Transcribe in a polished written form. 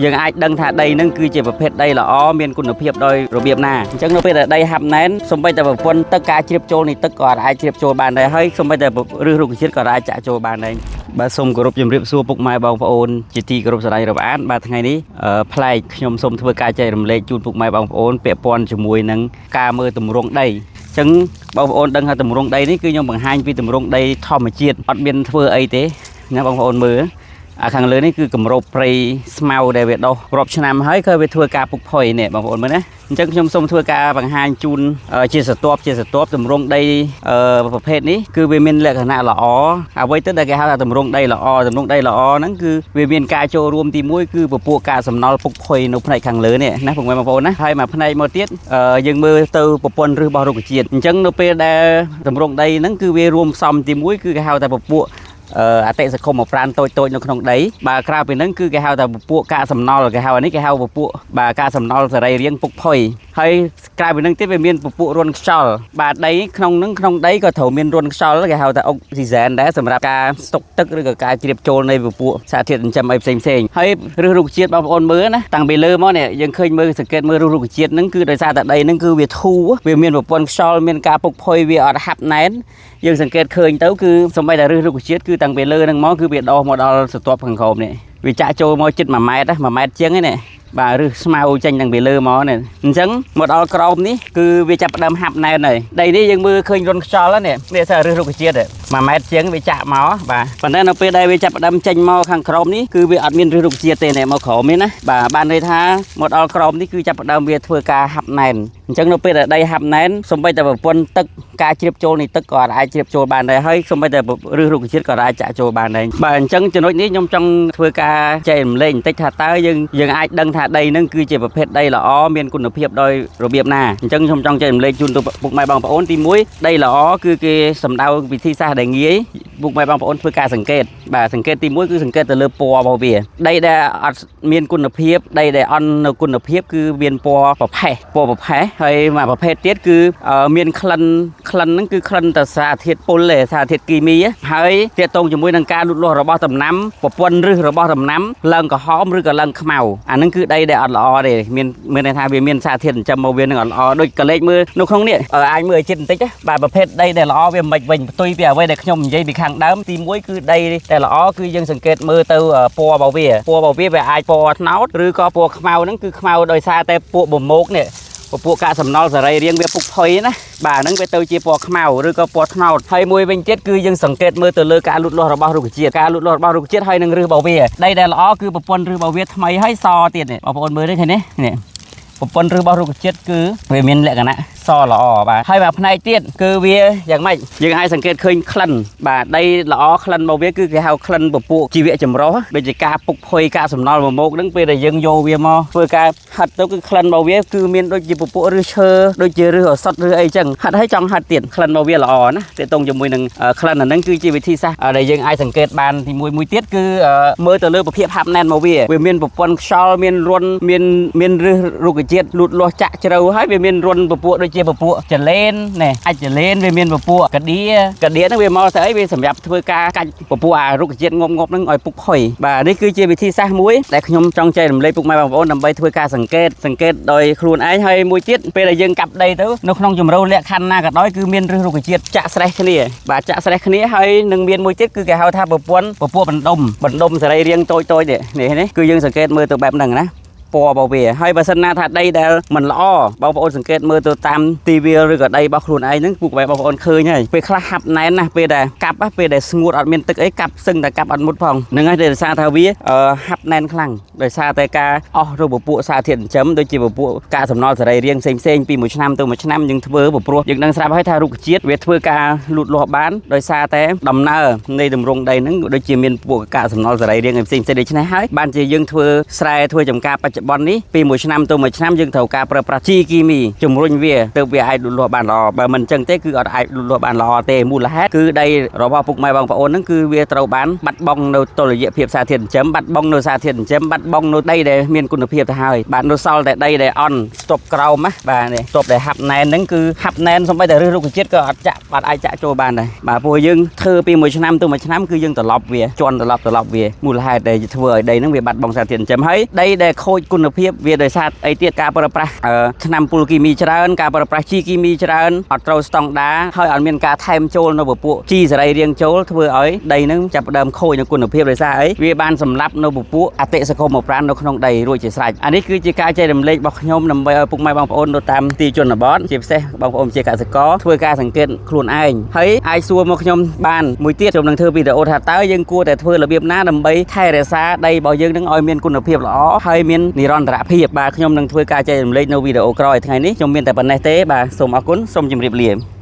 យើងអាចដឹងថាដីហ្នឹងគឺជាប្រភេទដីល្អមានគុណភាពដោយរបៀបណាអញ្ចឹងនៅពេលដែលដីហាប់ណែនសូម្បីតែប្រព័ន្ធទឹកការជ្រាបចូលនៃទឹកក៏អាចជ្រាបចូលបានដែរហើយសូម្បីតែឫសរុក្ខជាតិក៏អាចចាក់ចូលបានដែរបាទសូមគោរពជំរាបសួរពុកម៉ែបងប្អូនជាទីគោរពស្រឡាញ់រាប់អានបាទថ្ងៃនេះប្លែកខ្ញុំសូមធ្វើការចែករំលែកជូនពុកម៉ែបងប្អូនពាក់ព័ន្ធជាមួយនឹងការមើលទម្រង់ដីអញ្ចឹងបងប្អូនដឹងថាទម្រង់ដីនេះគឺខ្ញុំបង្ហាញពីទម្រង់ដីធម្មជាតិអត់មានធ្វើអីទេណាបងប្អូនមើល អាខាងលើនេះគឺគម្របព្រៃស្មៅដែលវាដុះរាប់ឆ្នាំហើយក៏វាធ្វើការពុកផុយនេះបងប្អូនមើលណាអញ្ចឹងខ្ញុំសូមធ្វើការបង្ហាញជូនជាស្រទាប់ជាស្រទាប់ទម្រង់ដីប្រភេទនេះគឺវាមានលក្ខណៈល្អអ្វីទៅដែលគេហៅថាទម្រង់ដីល្អទម្រង់ដីល្អហ្នឹងគឺវាមានការចូលរួមទី1គឺពពួកការសំណល់ពុកផុយនៅផ្នែកខាងលើនេះណាពុកម៉ែបងប្អូនណាហើយមួយផ្នែកមកទៀតយើងមើលទៅប្រព័ន្ធឫសរបស់រុក្ខជាតិអញ្ចឹងនៅពេលដែលទម្រង់ដីហ្នឹងគឺវារួមផ្សំទី1គឺគេហៅថាពពួក អតិសង្គមប្រានតូចតូចនៅក្នុងដីបាទក្រៅពីហ្នឹងគឺគេហៅថាពពួកកាកសំណល់គេហៅអានេះគេហៅពពួកបាទកាកសំណល់សរីរាង្គពុកផុយហើយក្រៅពីហ្នឹងទៀតវាមានពពួករន្ធខ្យល់បាទដីក្នុងហ្នឹងក្នុងដីក៏ត្រូវមានរន្ធខ្យល់គេហៅថាអុកស៊ីសែនដែរសម្រាប់ការស្តុកទឹកឬក៏ការជ្រាបចូលនៃពពួកសារធាតុចិញ្ចឹមអីផ្សេងផ្សេងហើយឫសរុក្ខជាតិបងប្អូនមើលណាតាំងពីលើមកនេះយើងឃើញមើលសង្កេតមើលឫសរុក្ខជាតិហ្នឹងគឺដោយសារតែដីហ្នឹងគឺវាធូរវាមានប្រព័ន្ធខ្យល់មានការពុកផុយវាអត់ហាប់ណែន យើងសង្កេតឃើញទៅគឺសំបីតែឫសរុក្ខជាតិគឺតាំងពីលើហ្នឹងមកគឺវាដោះមកដល់ស្រទាប់ខាងក្រោមនេះវាចាក់ចូលមកជិត1ម៉ែត្រណា1ម៉ែត្រជាងឯនេះបាទឫសស្មៅចេញតាំងពីលើមកនេះអញ្ចឹងមកដល់ក្រោមនេះគឺវាចាប់ផ្ដើមហាប់ណែនហើយដីនេះយើងមើលឃើញរន្ធខ្យល់ហ្នឹងនេះនេះសិឫសរុក្ខជាតិ1ម៉ែត្រជាងវាចាក់មកបាទប៉ុន្តែនៅពេលដែលវាចាប់ផ្ដើមចេញមកខាងក្រោមនេះគឺវាអត់មានឫសរុក្ខជាតិទេនេះមកក្រោមនេះណាបាទបានន័យថាមកដល់ក្រោមនេះគឺចាប់ផ្ដើមវាធ្វើការហាប់ណែនអញ្ចឹងនៅពេលដែលដីហាប់ណែនសំបីតែប្រព័ន្ធទឹកការជ្រាបចូលនៃទឹកក៏អាចជ្រាបចូលបានដែរហើយសំបីតែឫសរុក្ខជាតិក៏អាចចាក់ចូលបានដែរបាទអញ្ចឹងចំណុចនេះខ្ញុំចង់ធ្វើការចែករំលែកបន្តិចថាតើយើងយើងអាចដឹងថាដីហ្នឹងគឺជាប្រភេទដីល្អមានគុណភាពដោយរបៀបណាអញ្ចឹងខ្ញុំចង់ចែករំលែកជូនទៅពុកម៉ែបងប្អូនទី1ដីល្អគឺគេសំដៅវិធីសាស្ត្រដែលងាយពុកម៉ែបងប្អូនធ្វើការសង្កេតបាទសង្កេតទី1គឺសង្កេតទៅលើពណ៌របស់វាដីដែលអត់មានគុណភាពដីដែលអន់នៅគុណភាពគឺមានពណ៌ប្រផេះពណ៌ប្រផេះហើយមួយប្រភេទទៀតគឺមានក្លិនក្លិនហ្នឹងគឺក្លិនតែសារធាតុពុលទេសារធាតុគីមីហើយទាក់ទងជាមួយនឹងការលូតលាស់របស់ដំណាំប្រព័ន្ធឫសរបស់ដំណាំឡើងក្រហមឬក៏ឡើងខ្មៅអាហ្នឹងគឺដីដែលអត់ល្អទេមានមានន័យថាវាមានសារធាតុចិញ្ចឹមមកវានឹងអត់ល្អដូចកលេចមើលនៅក្នុងនេះអាចមើលឲ្យជិតបន្តិចណាបាទប្រភេទដីដែលល្អវាមិនវិញផ្ទុយពីអ្វីដែលខ្ញុំនិយាយពីខាងដើមទី1គឺដីដែលល្អគឺយើងសង្កេតមើលទៅពណ៌របស់វាពណ៌របស់វាវាអាចពណ៌ត្នោតឬក៏ពណ៌ខ្មៅហ្នឹងគឺខ្មៅដោយសារតែពួកបមោកនេះពពួកកាកសំណល់សរីរាង្គវាពុកផុយណាបាទហ្នឹងវាទៅជាពណ៌ខ្មៅឬក៏ពណ៌ត្នោតហើយមួយវិញទៀតគឺយើងសង្កេតមើលទៅលើការលូតលាស់របស់រុក្ខជាតិការលូតលាស់របស់រុក្ខជាតិហើយនឹងឫសរបស់វាដីដែលល្អគឺប្រព័ន្ធឫសរបស់វាថ្មីហើយសទៀតនេះបងប្អូនមើលនេះឃើញទេនេះប្រព័ន្ធឫសរបស់រុក្ខជាតិគឺវាមានលក្ខណៈសល្អបាទហើយមួយផ្នែកទៀតគឺវាយ៉ាងម៉េចយើងអាចសង្កេតឃើញក្លិនបាទដីល្អក្លិនរបស់វាគឺគេហៅក្លិនពពួកជីវៈចម្រុះដូចជាការពុកផុយការសំណល់មមោកហ្នឹងពេលដែលយើងយកវាមកធ្វើការហិតទៅគឺក្លិនរបស់វាគឺមានដូចជាពពួកឫសឈើដូចជាឫសឱសថឬអីចឹងហិតឲ្យចង់ហិតទៀតក្លិនរបស់វាល្អណាទាក់ទងជាមួយនឹងក្លិនអាហ្នឹងគឺជាវិធីសាស្ត្រដែលយើងអាចសង្កេតបានទីមួយមួយទៀតគឺមើលទៅលើប្រភេទហាប់ណែនរបស់វាវាមានប្រព័ន្ធខ្យល់មានរន្ធមានមានឫសរុក្ខជាតិលូតលាស់ចាក់ជ្រៅហើយវាមានរន្ធពពួកដូចជាពពួកចលែននេះអាចចលែនវាមានពពួកកដៀកដៀហ្នឹងវាមកស្អីវាសម្រាប់ធ្វើការកាច់ពពួកអារុក្ខជាតិងប់ងប់ហ្នឹងឲ្យពុកផុយបាទនេះគឺជាវិធីសាស្ត្រមួយដែលខ្ញុំចង់ចែករំលែកពុកម៉ែបងប្អូនដើម្បីធ្វើការសង្កេតសង្កេតដោយខ្លួនឯងហើយមួយទៀតពេលដែលយើងកាប់ដីទៅនៅក្នុងជម្រៅលក្ខខណ្ឌណាក៏ដោយគឺមានឫសរុក្ខជាតិចាក់ស្រេះគ្នាបាទចាក់ស្រេះគ្នាហើយនឹងមានមួយទៀតគឺគេហៅថាប្រព័ន្ធពពួកបណ្ដុំបណ្ដុំសរីរាង្គតូចតូចនេះនេះគឺយើងសង្កេតមើលទៅបែបហ្នឹងណាពណ៌របស់វាហើយបើសិនណាថាដីដែលមិនល្អបងប្អូនសង្កេតមើលទៅតាមទីវាលឬក៏ដីរបស់ខ្លួនឯងហ្នឹងពួកបងប្អូនឃើញហើយពេលខ្លះហាប់ណែនណាស់ពេលដែលកាប់ពេលដែលស្ងួតអត់មានទឹកអីកាប់សឹងតែកាប់អត់មុតផងហ្នឹងហើយដោយសារថាវាហាប់ណែនខ្លាំងដោយសារតែការអស់រូបពពួកសារធាតុចិញ្ចឹមដូចជាពពួកកាកសំណល់សរីរាង្គផ្សេងផ្សេងពីមួយឆ្នាំទៅមួយឆ្នាំយើងធ្វើព្រោះយើងដឹងស្រាប់ហើយថារុក្ខជាតិវាធ្វើការលូតលាស់បានដោយសារតែដំណើរនៃតម្រងដីហ្នឹងដូចជាមានពួកកាកសំណល់សរីរាង្គផ្សេងផ្សេងដូច្នេះហើយបានជាយើងធ្វើស្រែធ្វើចំការបច្ចុប្ ច្ចុប្បន្ននេះពីមួយឆ្នាំទៅមួយឆ្នាំយើងត្រូវការប្រើប្រាស់ជីគីមីជំរុញវាទើបវាអាចលូតលាស់បានល្អបើមិនអញ្ចឹងទេគឺអត់អាចលូតលាស់បានល្អទេមូលហេតុគឺដីរបស់ពុកម៉ែបងប្អូនហ្នឹងគឺវាត្រូវបានបាត់បង់នៅតុល្យភាពសារធាតុចិញ្ចឹមបាត់បង់នៅសារធាតុចិញ្ចឹមបាត់បង់នៅដីដែលមានគុណភាពទៅហើយបាទនៅសល់តែដីដែលអន់ស្ទប់ក្រោមណាបាទនេះស្ទប់ដែលហាប់ណែនហ្នឹងគឺហាប់ណែនសំបីតែឫសរុក្ខជាតិក៏អត់ចាក់បាត់អាចចាក់ចូលបានដែរបាទព្រោះយើងធ្វើពីមួយឆ្នាំទៅមួយឆ្នាំគឺយើងត្រឡប់វាជន់ត្រឡប់ត្រឡប់វាមូលហេតុដែលធ្វើឲ្យដីហ្នឹងវាបាត់បង់សារធាតុចិញ្ចឹមហើយដីដែលខូចគុណភាពវាដោយសារអីទៀតការប្រើប្រាស់អឺថ្នាំពុលគីមីច្រើនការប្រើប្រាស់ជីគីមីច្រើនអត់ត្រូវស្តង់ដាហើយអត់មានការថែមចូលនៅពពួកជីសរីរាង្គចូលធ្វើឲ្យដីហ្នឹងចាប់ផ្ដើមខូចនៅគុណភាពដោយសារអីវាបានសម្លាប់នៅពពួកអតិសកុមប្រាណនៅក្នុងដីរួចជាស្រេចអានេះគឺជាការចែករំលែករបស់ខ្ញុំដើម្បីឲ្យពុកម៉ែបងប្អូននៅតាមទីជនបទជាពិសេសបងប្អូនជាកសិករធ្វើការសង្កេតខ្លួនឯងហើយអាចសួរមកខ្ញុំបានមួយទៀតខ្ញុំនឹងធ្វើវីដេអូថាតើយើងគួរតែធ្វើរបៀបណាដើម្បីថែរក្សាដីរបស់យើងនឹងឲ្យមានគុណភាពល្អហើយមាននិរន្តរភាពបាទខ្ញុំនឹងធ្វើការចែករំលែកនៅវីដេអូក្រោយថ្ងៃនេះខ្ញុំមានតែប៉ុណ្ណេះទេបាទសូមអរគុណសូមជម្រាបលា។